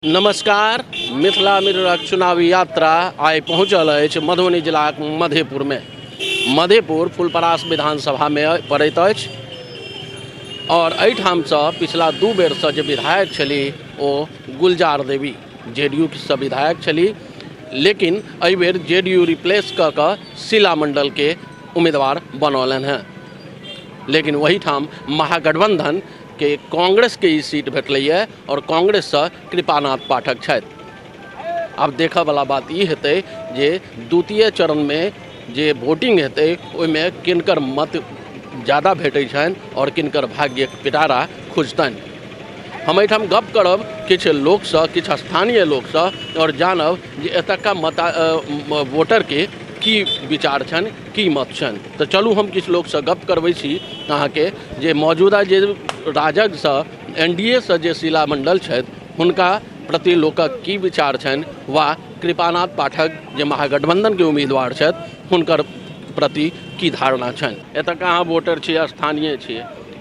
नमस्कार, मिथिला मिररक चुनावी यात्रा आइ पहुँचल अछि मधुबनी जिलाक मधेपुरमे। मधेपुर फुलपरास विधानसभामे पड़ैत अछि आओर एहिठामसँ पिछला 2 बेरसँ जे विधायक छलीह ओ गुलजार देवी जे डी यू सँ विधायक छलीह, लेकिन एहिबेर जे डी यू रिप्लेस कऽ कऽ शीला मण्डलके उम्मीदवार बनौलनि हेँ। लेकिन ओहिठाम महागठबंधन के कांग्रेस के ई सीट भेटलैए आओर कांग्रेससँ कृपानाथ पाठक छथि। आब देखऽ वला बात ई हेतै जे द्वितीय चरणमे जे वोटिंग हेतै ओहिमे किनकर मत ज्यादा भेटै छनि आओर किनकर भाग्यक पिटारा खुजतनि। हम एहिठाम गप करब किछु लोकसँ, किछु स्थानीय लोकसँ आओर जानब जे एतुका मता वोटरके की विचार छनि, की मत छनि। तऽ चलू हम किछु लोकसँ गप करबै छी अहाँके जे मौजूदा जे राजगसँ एन डी ए सँ जे शीला मण्डल छथि हुनका प्रति लोकक की विचार छनि वा कृपानाथ पाठक जे महागठबंधनके उम्मीदवार छथि हुनकर प्रति की धारणा छनि। एतुका अहाँ वोटर छी, स्थानीय छी,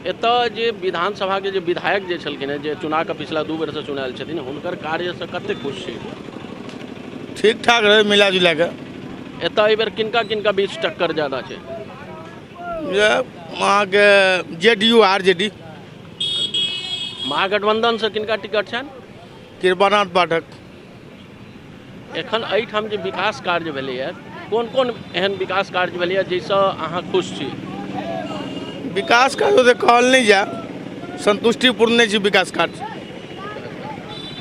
एतऽ जे विधानसभाके जे विधायक जे छलखिन हेँ जे चुनाके पिछला 2 बेरसँ चुनायल छथिन, हुनकर कार्यसँ कतेक खुश छी? ठीक ठाक रहै मिला जुला कऽ। एतऽ एहिबेर किनका किनका बीच टक्कर ज्यादा छै? जे अहाँके J D U R J D. महागठबंधनसँ किनका टिकट छनि? कृपानाथ पाठक। एखन एहिठाम जे विकास कार्य भेलैए, कोन कोन एहन विकास कार्य भेलैए जाहिसँ अहाँ खुश छी? विकास कार्य तऽ कहल नहि जाय, संतुष्टिपूर्ण नहि छै विकास कार्य।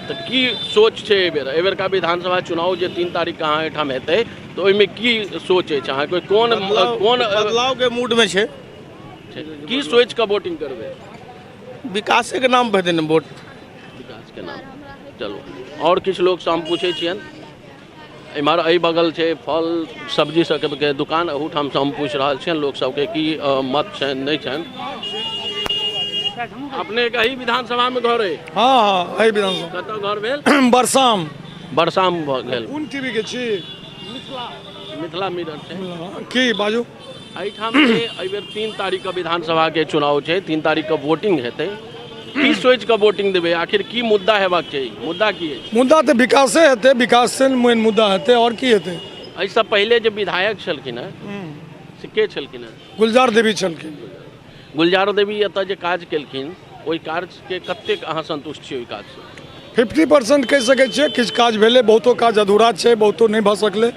तऽ की सोच छै एहिबेर, एहिबेरका विधानसभा चुनाव जे 3 तारीखके अहाँ एहिठाम हेतै तऽ ओहिमे की सोच अछि अहाँके? कोन कोन बदलावके मूडमे छै? की सोचि कऽ वोटिंग करबै? विकासेके नाम पर हेतै ने वोट। विकासके नाम। चलू आओर किछु लोकसँ हम पूछै छियनि। एम्हर एहि बगल छै फल सब्जी सबके दुकान, अहूठामसँ हम पूछि रहल छियनि लोक सबके की मत छनि नहि छनि। अपने के एहि विधानसभामे घर अइ? हाँ हाँ, एहि विधानसभा। कतऽ घर भेल? बरसाम। बरसाम भऽ गेल। कोन टीवी के छी? मिथिला मिरर छै। की बाजू? एहिठाम जे एहिबेर 3 तारीखके विधानसभाके चुनाव छै, 3 तारीखके वोटिंग हेतै, की सोचि कऽ वोटिंग देबै? आखिर की मुद्दा हेबाक चाही? मुद्दा की अछि? मुद्दा तऽ विकासे हेतै, विकास से मेन मुद्दा हेतै, आओर की हेतै? एहिसँ पहिले जे विधायक छलखिन हेँ से के छलखिन हेँ? गुलजार देवी छलखिन। गुलजार देवी एतऽ जे काज केलखिन ओहि कार्यके कतेक अहाँ सन्तुष्ट छी ओहि काजसँ? 50% कहि सकै छियै, किछु काज भेलै, बहुतो काज अधूरा छै, बहुतो नहि भऽ सकलै,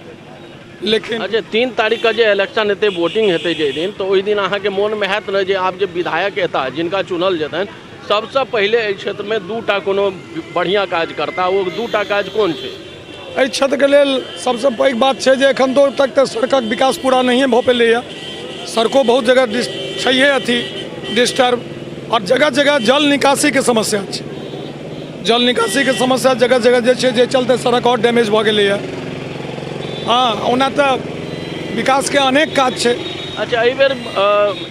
लेकिन अच्छा 3 तारीखके जे इलेक्शन हेतै, वोटिंग हेतै जाहि दिन, तऽ ओहि दिन अहाँके मोनमे हैत ने जे आब जे विधायक एता जिनका चुनल जेतनि सबसँ पहिले एहि क्षेत्रमे 2टा कोनो बढ़िआँ काज करता, ओ 2टा काज कोन छै? एहि क्षेत्रके लेल सबसँ पैघ बात छै जे एखन तो तक तऽ सड़कक विकास पूरा नहिए भऽ पेलैए। सड़को बहुत जगह छैहे अथी डिस्टर्ब, आओर जगह जगह जल निकासीके समस्या छै। जल निकासीके समस्या जगह जगह जे छै, जे चलते सड़क आओर डैमेज भऽ गेलैए। हँ, ओना तऽ विकासके अनेक काज छै। अच्छा, एहिबेर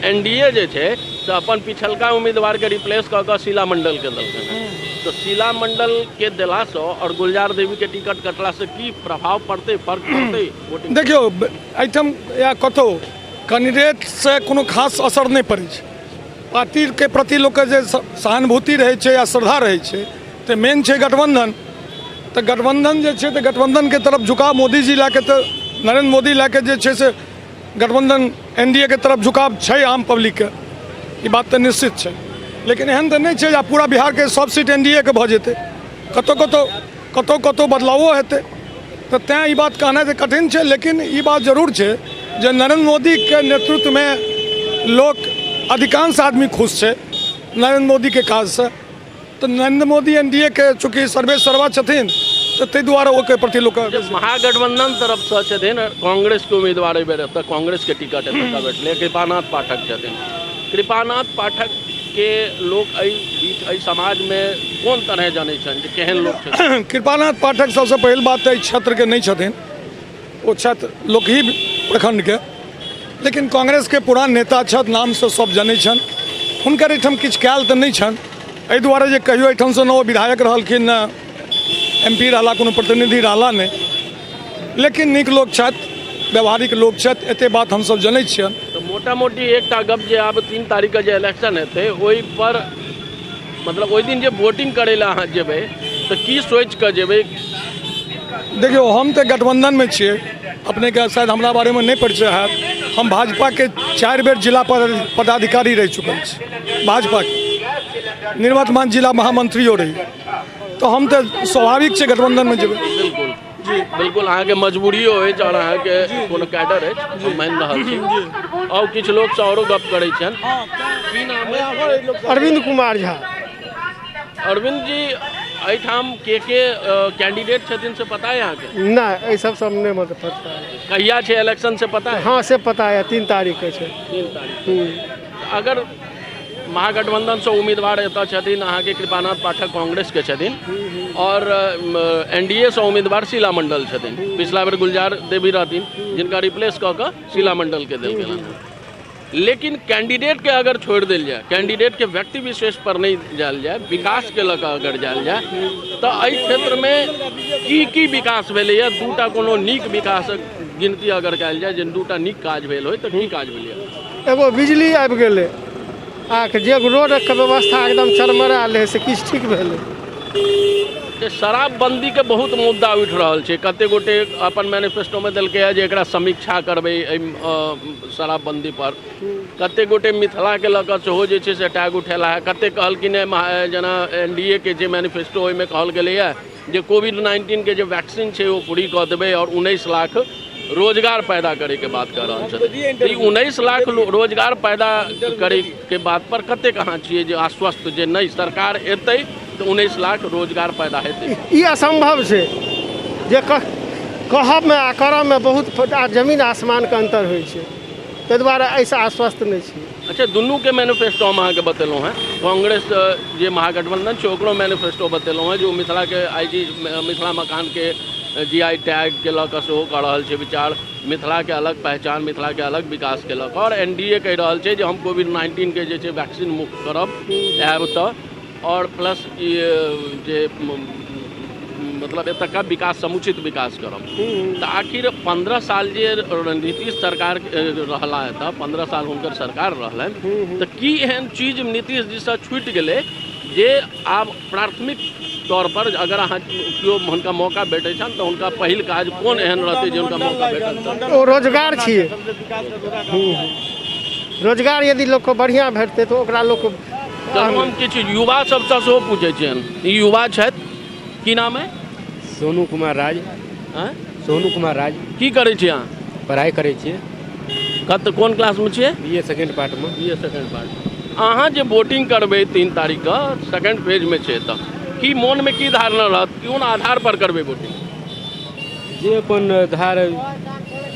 एन डी ए जे छै से अपन पिछलका उम्मीदवारके रिप्लेस कऽ कऽ शीला मण्डलके देलकै हेँ, तऽ शीला मण्डलके देलासँ आओर गुलजार देवीके टिकट कटलासँ की प्रभाव पड़तै, फर्क पड़तै वोटिंग? देखियौ, एहिठाम या कतहु कैंडिडेटसँ कोनो खास असर नहि पड़ै छै। पार्टीके प्रति लोकके जे सहानुभूति रहै छै या श्रद्धा रहै छै, तऽ मेन छै गठबन्धन। तऽ गठबन्धन जे छै तऽ गठबन्धनके तरफ झुकाव मोदीजी लए कऽ, तऽ नरेन्द्र मोदी लए कऽ जे छै से गठबन्धन एन डी ए के तरफ झुकाव छै आम पब्लिकके, ई बात तऽ निश्चित छै। लेकिन एहन तऽ नहि छै जे पूरा बिहारके सब सीट एन डी ए के भऽ जेतै, कतहु कतहु कतहु कतहु बदलावो हेतै। तऽ तैँ ई बात कहनाइ तऽ कठिन छै, लेकिन ई बात जरूर छै जे नरेन्द्र मोदीके नेतृत्वमे लोक अधिकांश आदमी खुश छै नरेन्द्र मोदीके काजसँ। तऽ Narendra Modi N D A के चूँकि सर्वे सर्वा छथिन, तऽ ताहि दुआरे ओहिके प्रति लोक जे महागठबंधन तरफसँ छथिन कांग्रेसके उम्मीदवार एहि बेर एतऽ कांग्रेसके टिकट एतऽ भेटलै, कृपानाथ पाठक छथिन। कृपानाथ पाठकके लोक एहि बीच एहि समाजमे कोन तरहे जानै छनि जे केहन लोक छथिन? कृपानाथ पाठक सबसँ पहिल बात तऽ एहि क्षेत्रके नहि छथिन, ओ छथि लोकही प्रखण्डके, लेकिन कांग्रेसके पुरान नेता छथि, नामसँ सब जनै छनि। हुनकर एहिठाम किछु कयल तऽ नहि छनि, एहि दुआरे जे कहियो एहिठामसँ ने ओ विधायक रहलखिन ने एम पी रहला, कोनो प्रतिनिधि रहला नहि, लेकिन नीक लोक छथि, व्यवहारिक लोक छथि, एते बात हमसब जनै छियनि। तऽ मोटा मोटी एकटा गप जे आब 3 तारीखके जे इलेक्शन हेतै ओहि पर मतलब ओहि दिन जे वोटिंग करै लए अहाँ जेबै तऽ की सोचि कऽ जेबै? देखियौ, हम तऽ गठबन्धनमे छियै। अपनेके शायद हमरा बारेमे नहि परिचय हैत। हम भाजपाके 4 बेर जिला पदाधिकारी रहि चुकल छी, भाजपाके निर्वर्तमान जिला महामंत्रियो रही, तऽ हम तऽ स्वाभाविक छै गठबन्धनमे जेबै। बिल्कुल जी, बिल्कुल। अहाँके मजबूरियो अछि आओर अहाँके कोनो कैडर अछि, हम मानि रहल छी। आओर किछु लोकसँ आओरो गप करै छियनि। की नाम अछि? अरविंद कुमार झा। अरविंद जी, एहिठाम के के कैंडिडेट छथिन से पता है अहाँके? नहि, एहि सब सब नहि मतलब पता है। कहिया छै इलेक्शन से पता है? हाँ, से पता है, 3 तारीख के छै। 3 तारीख। अगर महागठबंधनसँ उम्मीदवार एतऽ छथिन अहाँके कृपानाथ पाठक कांग्रेसके छथिन और एनडीए सँ उम्मीदवार शीला मंडल छथिन। पिछला बेर गुलजार देवी रहथिन, जिनका रिप्लेस कऽ कऽ शीला मंडलके देल गेलनि। लेकिन कैंडिडेटके अगर छोड़ि देल जाय, कैंडिडेटके व्यक्ति विशेष पर नहि जायल जाय, विकासके लऽ कऽ अगर जायल जाय, तऽ एहि क्षेत्रमे की की विकास भेलैए? दूटा कोनो नीक विकासक गिनती अगर कयल जाय, जे दूटा नीक काज भेल होय, तऽ की काज भेलैए? एगो बिजली आबि गेलै आ जे रोडके व्यवस्था एकदम चरमरायल रहै से किछु ठीक भेलै। जे शराबबन्दीके बहुत मुद्दा उठि रहल छै, कते गोटे अपन मैनिफेस्टोमे देलकै हँ जे एकरा समीक्षा करबै एहि शराबबन्दी पर। कते गोटे मिथिलाके लऽ कऽ सेहो जे छै से टैग उठेला है। कते कहलखिन हँ, जेना एनडीए के जे मैनिफेस्टो ओहिमे कहल गेलैए जे कोविड-19के जे वैक्सीन छै ओ फ्री कऽ देबै और 19 लाख रोजगार पैदा करैके बात कऽ रहल छथिन। ई 19 लाख रोजगार पैदा करैके बात पर कतेक अहाँ छियै जे आश्वस्त जे नहि सरकार एतै तऽ 19 लाख रोजगार पैदा हेतै? ई असम्भव छै जे कहबमे आ करबमे बहुत जमीन आसमानके अन्तर होइ छै, ताहि दुआरे एहिसँ आश्वस्त नहि छी। अच्छा, दुनूके मैनिफेस्टो हम अहाँके बतेलहुँ हेँ। कांग्रेस जे महागठबंधन छै ओकरो मैनिफेस्टो बतेलहुँ हेँ, जे ओ मिथिलाके आई जी मिथिला मकानके जी I टैगके लऽ कऽ सेहो कऽ रहल छै विचार, मिथिलाके अलग पहचान, मिथिलाके अलग विकासके लऽ कऽ। आओर एन डी ए कहि रहल छै जे हम कोविड-19के जे छै वैक्सीन मुफ्त करब आयब तऽ, आओर प्लस ई जे मतलब एतुका विकास, समुचित विकास करब। तऽ आखिर 15 साल जे नीतीश सरकार रहला एतऽ, 15 साल हुनकर सरकार रहलनि, तऽ की एहन चीज नीतीश जीसँ छूटि गेलै जे आब प्राथमिक तौर पर अगर अहाँ केओ हुनका मौका भेटै छनि तऽ हुनका पहिल काज कोन एहन रहतै जे हुनका मौका भेटत? ओ रोजगार छियै। रोजगार यदि लोकके बढ़िआँ भेटतै तऽ ओकरा लोक। चलू, हम किछु युवा सबसँ सेहो पूछै छियनि। ई युवा छथि, की नाम है? सोनू कुमार राज। आँय? सोनू कुमार राज। की करै छी अहाँ? पढ़ाइ करै छियै। कत कोन क्लासमे छियै? बी ए सेकेंड पार्टमे। बी ए सेकेंड पार्ट। अहाँ जे वोटिंग करबै 3 तारीखके, सेकेंड फेजमे छै, तऽ की मोनमे की धारणा रहत, कोन आधार पर करबै वोटिंग? जे अपन धार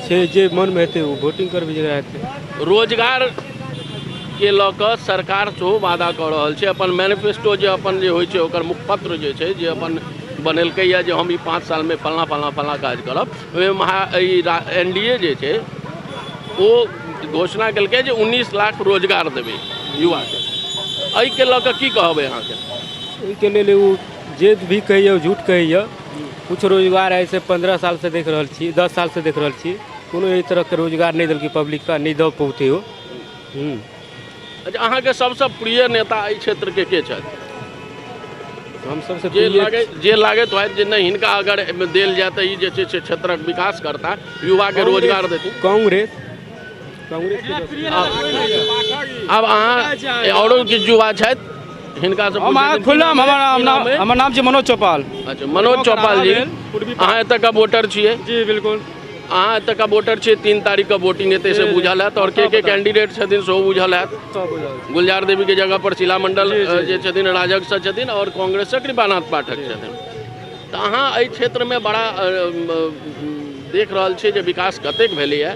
छै, जे मनमे हेतै ओ वोटिंग करबै, जकरा हेतै। रोजगार के लऽ कऽ सरकार सेहो वादा कऽ रहल छै। अपन मैनिफेस्टो जे अपन जे होइ छै ओकर मुखपत्र जे छै, जे अपन बनेलकैए जे हम ई 5 सालमे फल्लाँ फल्लाँ फल्लाँ काज करब, ओहिमे महा ई एन डी ए जे छै ओ घोषणा केलकै जे 19 लाख रोजगार देबै युवाके। एहिके लऽ कऽ की कहबै अहाँके? ओहिके लेल ओ जे भी कहैए ओ झूठ कहैए। किछु रोजगार ऐसे 15 सालसँ देख रहल छी, 10 सालसँ देख रहल छी, कोनो एहि तरहके रोजगार नहि देलकै पब्लिकके, नहि दऽ पौतै ओ। अच्छा, अहाँके सबसँ प्रिय नेता एहि क्षेत्रके के छथि? हम सबसँ जे प्रिय लागे, जे लागैत होयत जे नहि हिनका अगर एहिमे देल जाय तऽ ई जे छै से क्षेत्रक विकास करता, युवाके रोजगार देथिन? कांग्रेस, कांग्रेस के। आब अहाँ आओरो किछु युवा छथि, हिनका से हम अहाँ खुला हमर नाम, हमर नाम छै मनोज चौपाल। अच्छा, मनोज चौपाल जी, अहाँ एतऽका वोटर छियै? जी बिल्कुल। अहाँ एतऽका वोटर छियै, 3 तारीख के वोटिंग हेतै से बुझल हैत, आओर के के कैंडिडेट छथिन सेहो बुझल हैत? गुलजार देवी के जगह पर शीला मंडल जे छथिन राजग से छथिन और कांग्रेस से कृपानाथ पाठक छथिन। तऽ अहाँ एहि क्षेत्रमे बड़ा देख रहल छियै जे विकास कतेक भेलैए,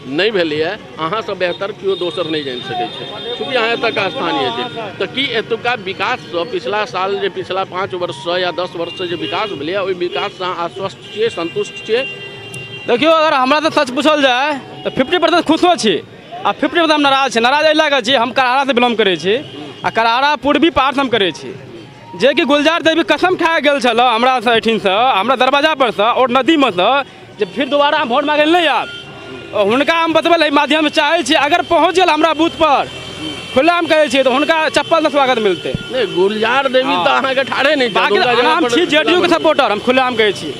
नहि भेलैए, अहाँसँ बेहतर केओ दोसर नहि जानि सकै छै, चूँकि अहाँ एतुका स्थानीय छै। तऽ की एतुका विकाससँ पिछला साल जे पिछला 5 वर्षसँ या 10 वर्षसँ जे विकास भेलैए ओहि विकाससँ अहाँ आश्वस्त छियै, सन्तुष्ट छियै? देखियौ, अगर हमरा तऽ सच पूछल जाय तऽ 50% खुशो छी आ 50% हम नाराज छी। नाराज एहि लए कऽ छी, हम करहारासँ बिलोंग करै छी आ करहारा पूर्वी पार्ट हम करै छी, जेकि गुलजार देवी कसम खा गेल छल हमरासँ एहिठिनसँ, हमरा दरवाजा परसँ आओर नदीमे सँ, जे फिर दोबारा हम वोट मांगै लए नहि आयब। हुनका हम बतबै लए एहि माध्यमसँ चाहै छी, अगर पहुँच गेल हमरा बूथपर खुलाम कहै छियै तऽ हुनका चप्पलसँ स्वागत मिलतै। नहि, गुलजार देवी तऽ अहाँके ठाढ़े नहि छथि। बाकी हुनका जगह हम पर छी जेडीयू के सपोर्टर, हम खुलेआम कहै छी,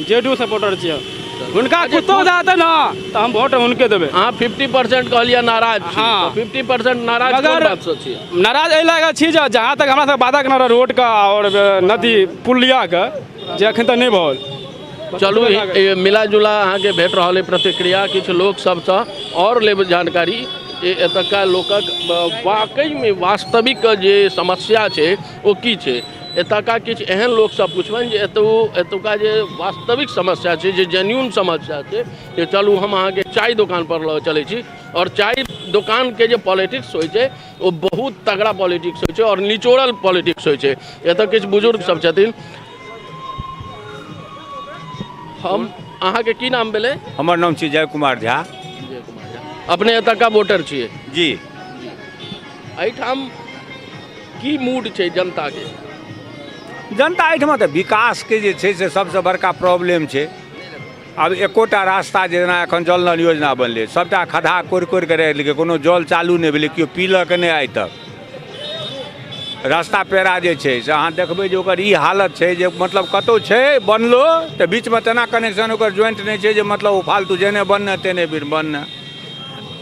जेडीयू सपोर्टर छियै। हुनका कुत्तो दए देतै ने तऽ हम वोट हुनके देबै। अहाँ 50% कहलियै नाराज छी। हाँ। 50% नाराज कोन बातसँ छियै? नाराज एहि लए कऽ छी जे जहाँ तक हमरा सब वादा केने रहै रोडके आओर नदी पुलियाके, जे एखन तक नहि भऽ। चलू, मिला जुला अहाँके भेट रहल अइ प्रतिक्रिया। किछु लोक सबसँ आओर लेब जानकारी जे एतुका लोकक वाकईमे वास्तविक जे समस्या छै ओ की छै। एतुका किछु एहन लोकसँ पुछबनि जे एतुका जे वास्तविक समस्या छै, जे जेन्यून समस्या छै। जे चलू, हम अहाँके चाय दोकान पर लऽ चलै छी आओर चाय दोकानके जे पॉलिटिक्स होइ छै ओ बहुत तगड़ा पॉलिटिक्स होइ छै आओर निचोड़ल पॉलिटिक्स होइ छै। एतऽ किछु बुजुर्ग सब छथिन। हम अहाँके की नाम भेलै? हमर नाम छी जय कुमार झा। जय कुमार झा, अपने एतुका वोटर छियै? जी। एहिठाम की मूड छै जनताके? जनता एहिठमा तऽ विकासके जे छै से सबसँ बड़का प्रॉब्लम छै। आब एकोटा रास्ता, जेना एखन जल नल योजना बनलै, सभटा खद्धा कोरि कोरि कऽ राखि देलकै, कोनो जल चालू नहि भेलै, केओ पीलक नहि आइ तक। रास्ता पेड़ा जे छै से अहाँ देखबै जे ओकर ई हालत छै जे मतलब कतहु छै बनलो तऽ बीचमे तेना कनेक्शन ओकर ज्वाइंट नहि छै जे मतलब ओ फालतू जेने बनने तेने बनने।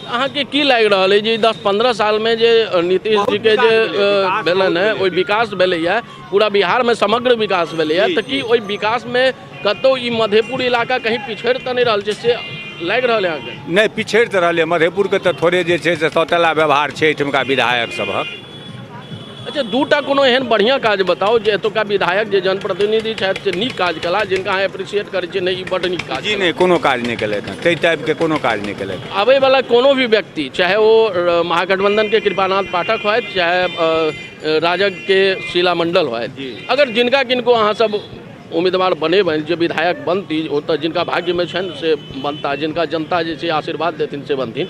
अहाँके की लागि रहल अइ जे 10-15 सालमे जे नीतीश बहुत जीके जे विकास भेलै, विकास भेलनि बहुत हेँ, भेलै। ओहि विकास भेलैए, पूरा बिहारमे समग्र विकास भेलैए, तऽ की ओहि विकासमे कतहु ई मधेपुर इलाका कहीं पिछड़ि तऽ नहि रहल छै, से लागि रहल है अहाँके? नहि पिछड़ि तऽ रहलै मधेपुरके, तऽ थोड़े जे छै से सौतेला व्यवहार छै एहिठुमका विधायक सभक। अच्छा, दूटा कोनो एहन बढ़िआँ काज बताउ जे एतुका विधायक, जे जनप्रतिनिधि छथि, से नीक काज कला, जिनका अहाँ एप्रिसिएट करै छियै, नहि ई बड्ड नीक काज जी केला। नहि, कोनो काज नहि केलथि हँ, ताहि टाइपके कोनो काज नहि केलथि। आबै वाला कोनो भी व्यक्ति, चाहे ओ महागठबंधन के कृपानाथ पाठक होथि, चाहे राजग के शीला मंडल होथि, अगर जिनका किनको अहाँ सब उम्मीदवार बनेबनि जे विधायक बनती, ओ तऽ जिनका भाग्यमे छनि से बनता, जिनका जनता जे छै आशीर्वाद देथिन से बनथिन,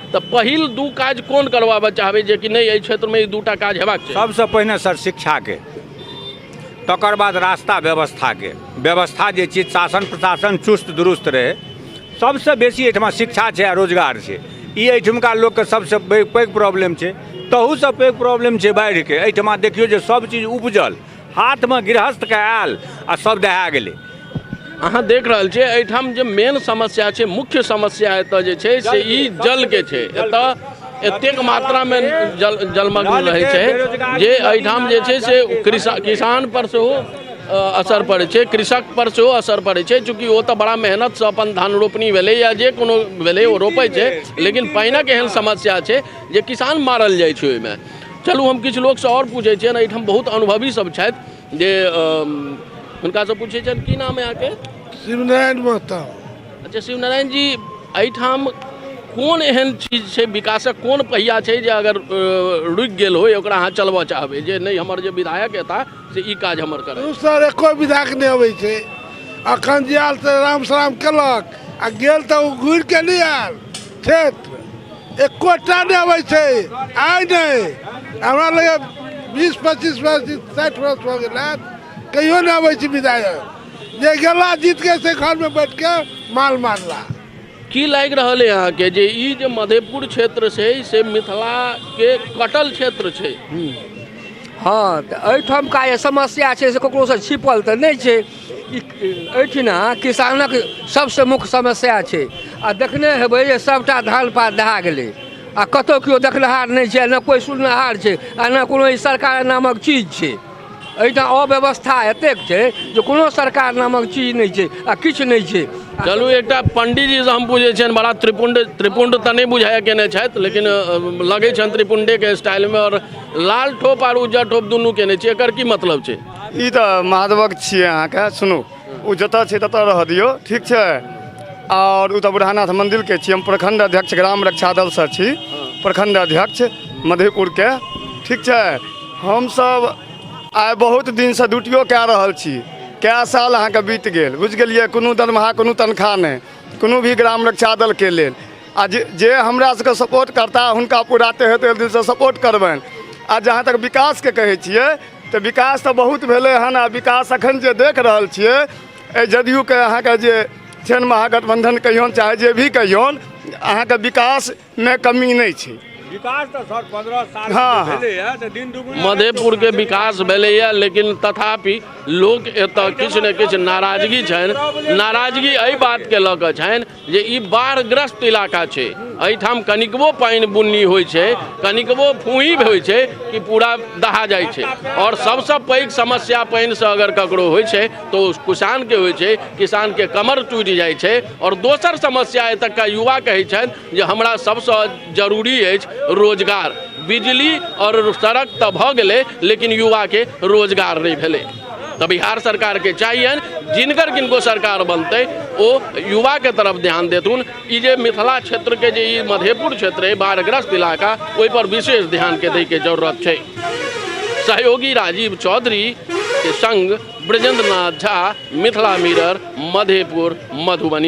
तऽ पहिल दू काज कोन करबाबऽ चाहबै जे कि नहि एहि क्षेत्रमे ई दूटा काज हेबाक चाही? सबसँ पहिने सर शिक्षाके, तकर बाद रास्ता व्यवस्थाके व्यवस्था, जे चीज शासन प्रशासन चुस्त दुरुस्त रहै। सबसँ बेसी एहिठमा शिक्षा छै आ रोजगार छै। ई एहिठुमका लोकके सबसँ पैघ प्रॉब्लम छै। तहूसँ पैघ प्रॉब्लम छै बाढ़िके। एहिठमा देखियौ जे सब चीज उपजल, हाथमे गृहस्थके आयल आ सब दहा गेलै। अहाँ देख रहल छियै एहिठाम जे मेन समस्या छै, मुख्य समस्या एतऽ जे छै से ई जलके छै। एतऽ एतेक मात्रामे जल जलमग्न रहै छै जे एहिठाम जे छै से किसान पर सेहो असर पड़ै छै, कृषक पर सेहो असर पड़ै छै। चूँकि ओ तऽ बड़ा मेहनतसँ अपन धान रोपनी भेलै या जे कोनो भेलै ओ रोपै छै, लेकिन पानिक एहन समस्या छै जे किसान मारल जाइ छै ओहिमे। चलू, हम किछु लोकसँ आओर पूछै छियनि। एहिठाम बहुत अनुभवी सब छथि जे हुनकासँ पूछै छियनि। की नाम है अहाँके? शिवनारायण महतो। अच्छा शिवनारायण जी, एहिठाम कोन एहन चीज छै, विकासक कोन पहिया छै जे अगर रुकि गेल होय ओकरा अहाँ चलबऽ चाहबै जे नहि हमर जे विधायक एता से ई काज हमर करत? सर, एको विधायक नहि अबै छै। अखन जे आयल से राम सलाम केलक आ गेल तऽ ओ घुरि के नहि आयल। क्षेत्र एकोटा नहि अबै छै। आइ नहि, हमरा लगे 20-25 वर्ष, 60 वर्ष भऽ गेल हैत, कहियो नहि अबै छै विधायक। जे गेला जीत के से घरमे बैठ के माल मारला। की लागि रहल है अहाँके जे ई जे मधेपुर क्षेत्र छै से मिथिलाके कटल क्षेत्र छै? हँ, तऽ एहिठामका जे समस्या छै से ककरोसँ छिपल तऽ नहि छै। ई एहिठिना किसानक सबसँ मुख्य समस्या छै आ देखने हेबै जे सभटा धान पात दहा गेलै आ कतहु केओ देखनिहार नहि छै, नहि कोइ सुननिहार छै आ नहि कोनो ई सरकार नामक चीज छै। एहिठाम अव्यवस्था एतेक छै जे कोनो सरकार नामक चीज नहि छै आ किछु नहि छै। चलू, एकटा पंडीजीसँ हम पूछै छियनि। बड़ा त्रिपुंड, त्रिपुंड तऽ नहि बुझाया केने छथि, लेकिन लगै छनि त्रिपुंडेके स्टाइलमे, आओर लाल ठोप आर उज्जर ठोप दुनू केने छी, एकर की मतलब छै? ई तऽ महादेवक छियै अहाँके। सुनू, ओ जतऽ छै ततऽ रहऽ दियौ, ठीक छै? आओर ओ तऽ बुढ़ानाथ मन्दिरके छियै। हम प्रखण्ड अध्यक्ष ग्राम रक्षा दलसँ छी, प्रखण्ड अध्यक्ष मधेपुरके, ठीक छै? हमसभ आइ बहुत दिनसँ ड्यूटियो कए रहल छी, कए साल अहाँके बीत गेल, बुझि गेलियै? कोनो दरमाहा, कोनो तनख्वाह नहि, कोनो भी ग्राम रक्षा दलके लेल। आ जे जे हमरा सबके सपोर्ट करता हुनका पूरा तहे तहे दिलसँ सपोर्ट करबनि। आ जहाँ तक विकासके कहै छियै तऽ विकास तऽ बहुत भेलै हन। आ विकास अखन जे देख रहल छियै, एहि जदयूके अहाँके जे छनि, महागठबंधन कहियौन चाहे जे भी कहियौन, अहाँके विकासमे कमी नहि छै। विकास तऽ सर 15 साल हँ, हँ। भेलैए तऽ दिन दुगुना मधेपुरके विकास भेलैए, लेकिन तथापि लोक एतऽ किछु ने किछु नाराजगी छनि। नाराजगी एहि बातके लऽ कऽ छनि जे ई बाढ़ग्रस्त इलाका छै, एहिठाम कनिकबो पानि बुन्नी होइ छै, कनिकबो फूही होइ छै कि पूरा दहा जाइ छै। आओर सबसँ पैघ समस्या पानिसँ अगर ककरो होइ छै तऽ ओ किसानके होइ छै, किसानके कमर टूटि जाइ छै। आओर दोसर समस्या एतुका युवा कहै छथि जे हमरा सबसँ जरूरी अछि रोजगार। बिजली आओर सड़क तऽ भऽ गेलै, लेकिन युवाके रोजगार नहि भेलै। तऽ बिहार सरकारके चाहियनि जिनकर किनको सरकार बनतै ओ युवाके तरफ ध्यान देथुन। ई जे मिथिला क्षेत्रके जे ई मधेपुर क्षेत्र अइ बाढ़ग्रस्त इलाका, ओहिपर विशेष ध्यानके दैके जरूरत छै। सहयोगी राजीव चौधरी के संग ब्रजेंद्र नाथ झा, मिथिला मिरर, मधेपुर, मधुबनी।